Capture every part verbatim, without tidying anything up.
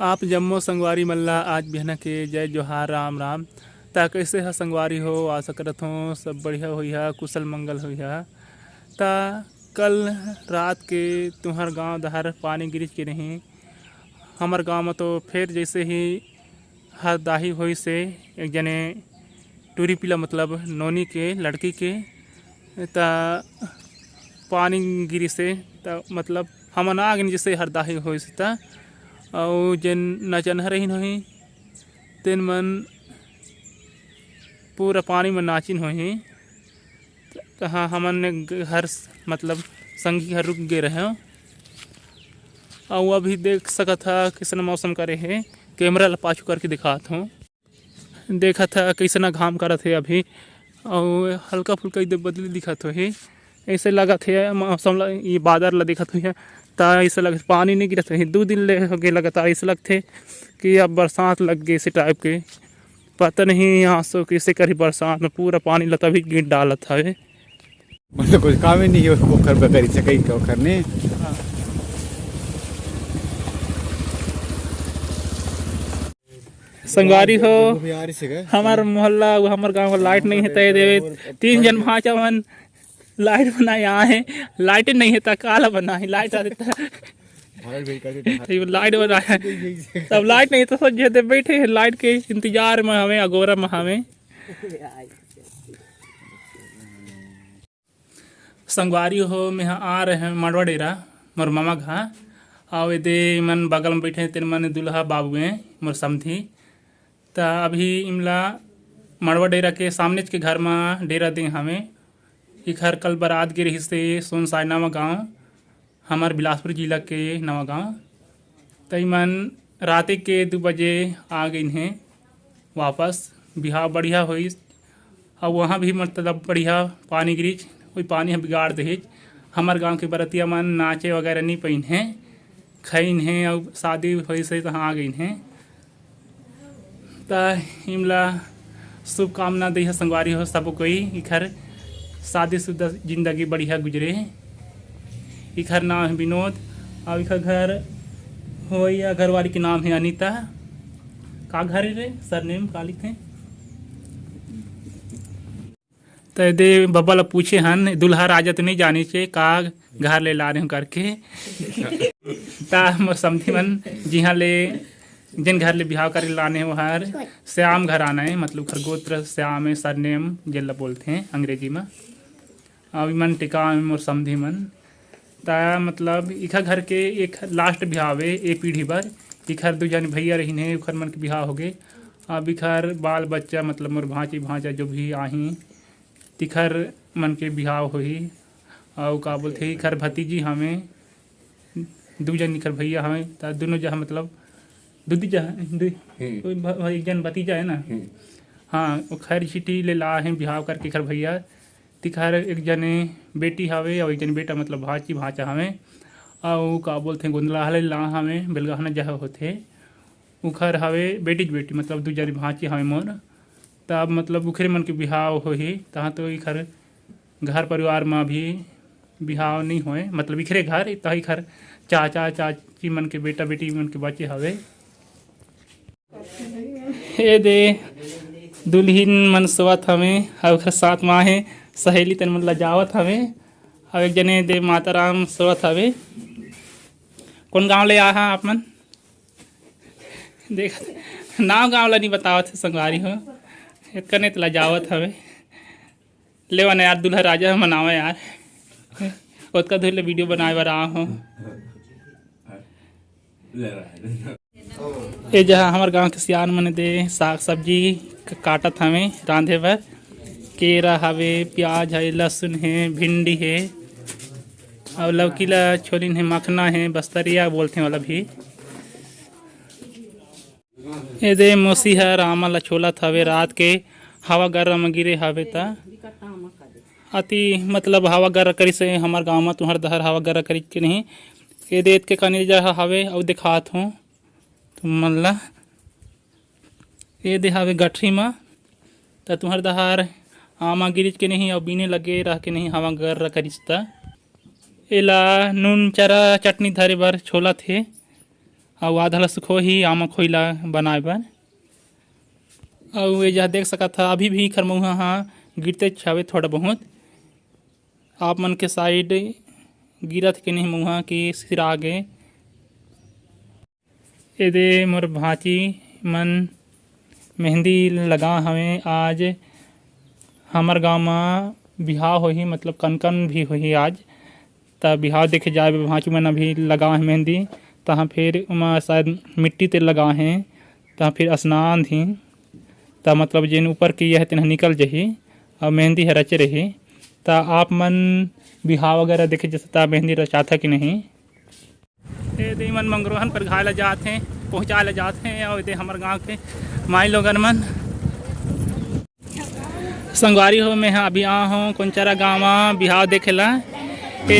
आप जम्मो संगवारी मन ला आज बिहना के जय जोहार, राम राम। त कइसे ह संगवारी हो? आशा करत हों सब बढ़िया होइहा, कुशल मंगल होइहा। त कल रात के तुंहर गांव डहर पानी गिरिस के नहीं? हमर गांव म तो फेर जइसे ही हरदाही होइस हे, एक जने टूरी पीला मतलब नोनी के लड़की के, त पानी गिरिस हे, त मतलब हमन आ गेन जइसे हरदाही होइस हे त, अउ जेन नचनहा रहिन होही, तेन मन पूरा पानी म नाचिन होही। त हाँ, हमन घर स-, मतलब संगी घर रुक गे रहेंव। अउ अभी देख सकत ह, कइसन मौसम करे हे। कैमरा ल पाछू करके दिखात हों। देखत ह, कइसना घाम करत हे अभी, अउ हल्का फुल्का इधर बदली दिखत होही। अइसे लगत हे मौसम ल, ये बादर ल देखत होही, त अइसे लगत पानी नइ गिरत होही। दू दिन ले होगे लगातार अइसे लगथे कि अब बरसात लग गे, इसे टाइप के। पता नहीं आसो कइसे करही बरसात म, पूरा पानी ल तभी गिर डालत हवे। मतलब कुछ काम ही नहीं है, वो कर करी से कहीं क्यों करने। संगवारी हो, हमर मोहल्ला, वो हमर गांव म लाइट नहीं हे, त ए दे तीन जन भांचा मन लाइट बनाए आए हे। लाइट नहीं हे त काला बनाए, लाइट आ देता। लाइट बनाए, तब लाइट नहीं हे त सब जे दे बैठे हे, लाइट के इंतजार म हवे, अगोरा म हवे। संगवारी हो, मेंहा आ रहेंव मड़वा डेरा, मोर ममा घर। अउ एदे मन बगल म बैठे, तेन मन दूल्हा बाबू ए, मोर समधी। त अभी इमला मड़वा डेरा के सामनेच के घर म डेरा दे हवे। इखर कल बरात गे रहिस हे सोनसाय नवा गांव, हमर बिलासपुर जिला के नवा गांव। त इमन राते के दू बजे आ गइन हे वापस। बिहाव बढ़िया होइस, अउ वहाँ भी मतलब बढ़िया पानी गिरिस, वही पानी ह बिगाड़ देहिस। हमर गांव के बरतिया मन नाचे वगैरह नहीं पइन हे, खइन हे, अउ शादी होइस हे तहाँ आ गइन हे। त इमला शुभकामना देहा संगवारी हो, सब कोई इखर शादीशुदा जिंदगी बढ़िया गुजरे। इखर नाम हे विनोद, अउ इखर घर होइया घरवाली के नाम हे अनिता। का घर हे रे? सरनेम का लिखथे? त एदे बबा ल पूछे हन, दूल्हा राजा तो नहीं जानिस हे, का घर ले लाने हों करके। त मोर समधी मन जिहाँ ले, जेन घर ले बिहाव करे लाने हे, ओहर श्याम घराना हे, मतलब ओखर गोत्र श्याम हे, सरनेम जेन ल बोलथे अंग्रेजी म। अउ इमन टिकाव हे मोर समधी मन। त मतलब इखर घर के एक last बिहाव ए, ए पीढ़ी बर। इखर दू झन भैया रहिन हे, ओखर मन के बिहाव होगे। अब इखर बाल बच्चा, मतलब मोर भांची भांचा जो भी आही, तिखर मन के बिहाव होही। अउ का बोलथे, इखर भतीजी हवे, दू झन इखर भैया हवे, त दूनों जहा मतलब दू, दू जहा, दू, हम्म। कोई भ-, भ-, एक झन भतीजा हे ना। हम्म। हाँ, ओखर झिटी ले ला हे बिहाव करके इखर भैया। तिखर एक जने बेटी हवे अउ एक जने बेटा, मतलब भांची भांचा हवे। अउ का बोलथे, गोंदला हले ला हवे, बेलगहना जहा होथे। उखर हवे बेटी के बेटी, मतलब दू जने भांची हवे मोर। तब मतलब उखरे मन के बिहाव होही, तहाँ तो इखर घर परिवार म भी बिहाव नहीं होए, मतलब इखरे घर, तहाँ इखर चाचा चाची मन के बेटा बेटी मन के बचे हवे। ए दे, दुल्हिन मन सोवत हवे, अउ ओकर साथ म आहे सहेली, तेन मन लजावत हवे, अउ एक जने दे माता राम सोवत हवे। कोन गांव ले आहा आप मन? देख, नाव गांव ला नहीं बतावत हे संगवारी हो, एतका नहीं त लजावत हवे। लेवा ना यार, दूल्हा राजा मनावा यार, ओतका दूर ले वीडियो बनाए बर आए हो। ए जहा हमर गांव के सियान मन दे साग सब्जी क-, काटत हवे रांधे बर। केरा हवे, प्याज हे, लहसुन हे, भिंडी हे, अउ लौकी ला छोलिन हे, मखना हे, बस्तरिया बोलथे ओला भी। ए दे मौसी ह रामा ला छोलत हवे, रात के हवा गर्रा म गिरे हवे त अति मतलब हवा गर्रा करिस हे हमर गांव म, तुंहर डहर हवा गर्रा करिस के नहीं। ए दे एतके कनेजा ह हवे अउ देखात हों तुमन ला। ए दे हवे गठरी म, त तुंहर डहर आमा गिरिस के नहीं अउ बिने लगे रह के नहीं, हवा गर्रा करिस त। एला नून चरा चटनी धरे बर छोलत हे। अउ आधा ल सुखोही आमा खोई ला बनाए बर। अउ ये जहाँ देख सकत हा, अभी भी खरमउहा हा गिरतेच हवे थोड़ा बहुत। आप मन के side गिरत के नहीं मउहा के सिरा गे। एदे मोर भांची मन मेहंदी लगा हवे। आज हमर गांव म बिहाव होही, मतलब कनकन भी होही आज। त बिहाव देखे जाए बर भांची मन अभी लगा हे मेहंदी। तहाँ फिर ओमा शायद मिट्टी तेल लगा हे, तहाँ फिर स्नान ही। त मतलब जेन ऊपर के ये हे तेन ह निकल जही अउ मेहंदी ह रचे रही। त आप मन बिहाव वगैरह देखे जैसे त मेहंदी रचाथा कि नहीं? ए दे मन मंगरोहन पर घाय ला जात हे, पहुँचाए ला जात हे। अउ ए दे हमर गांव के माई लोगन मन। संगवारी हो, मैं हा अभी आ हूँ कोनचरा गांव म बिहाव देखे ला। ए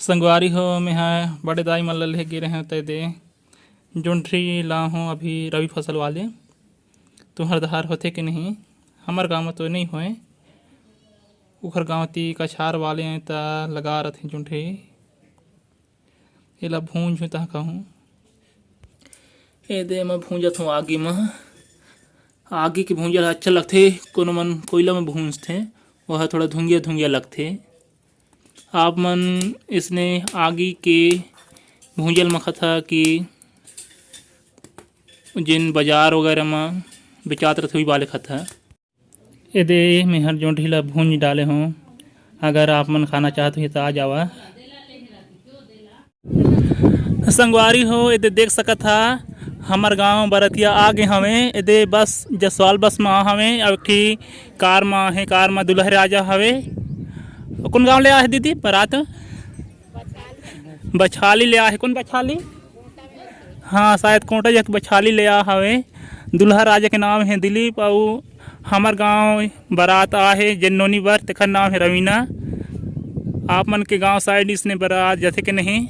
संगवारी हो, मैं हा बड़े दाई मन ला ले गे रहें, ते दे जोंढरी ला हूँ अभी रबी फसल वाले। तुहर डहर होथे कि नहीं? हमर गांव म तो नहीं होए, उखर गांव ती कछार वाले हैं त लगा रथे जोंढरी। एला भूंजहूँ तहाँ कहूँ। ए दे मैं भूंजत हूँ आगी म। आगी के भूंजल ह अच्छा लगथे, कोनो मन कोयला म भूंजथे, वह थोड़ा धुंगिया धुंगिया लगथे। आप मन इसने आगी के भूंजल म खाता कि जेन बाजार वगैरह म बेचात रथे, वही वाले खाता। एदे मेहर जोंढी ला भूंज डाले हों। अगर आप मन खाना चाहत हो त आ जावा। संगवारी हो, एदे देख सकत हा, हमर गांव बरतिया आ गे हवे। एदे बस जसवाल बस म आ हवे, अउ एक ठी कार म आहे, कार म दुल्हा राजा हवे। कोन गांव ले आहे दीदी बरात? बछाली ले आहे। कोन बछाली? हाँ, शायद कोंटा जग बछाली ले आ हवे। दुल्हा राजा के नाम हे दिलीप, अउ हमर गांव बरात आहे जेन नोनी बर, तेखर नाम हे रवीना। आप मन के गांव side इसने बरात जथे के नहीं?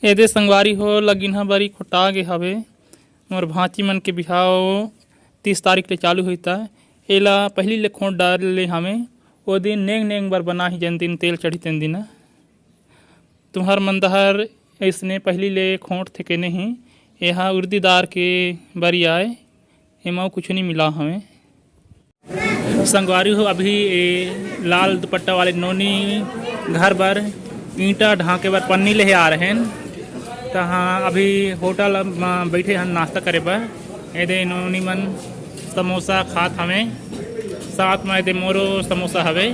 एदे संगवारी हो, लगिनहा बरी खोटा गे हवे। मोर भांची मन के बिहाव तीस तारीख ले चालू होइता। एला पहिली ले खोंट डाले हवे। ओ दिन नेंग नेंग बर बना ही, जेन दिन तेल चढ़ी तेन दिन। तुहर मन डहर अइसने पहिली ले खोंट थे के नहीं? एहा उर्दी दार के बरी आय, एमा कुछु नहीं मिला हवे। संगवारी हो, अभी ए लाल दुपट्टा वाले नोनी घर बर ईंटा ढांके बर पन्नी लेहे आ रहेन। तहाँ अभी होटल म बैठे हन नाश्ता करे बर। एदे नोनी मन समोसा खात हवे, साथ म एदे मोरो समोसा हवे।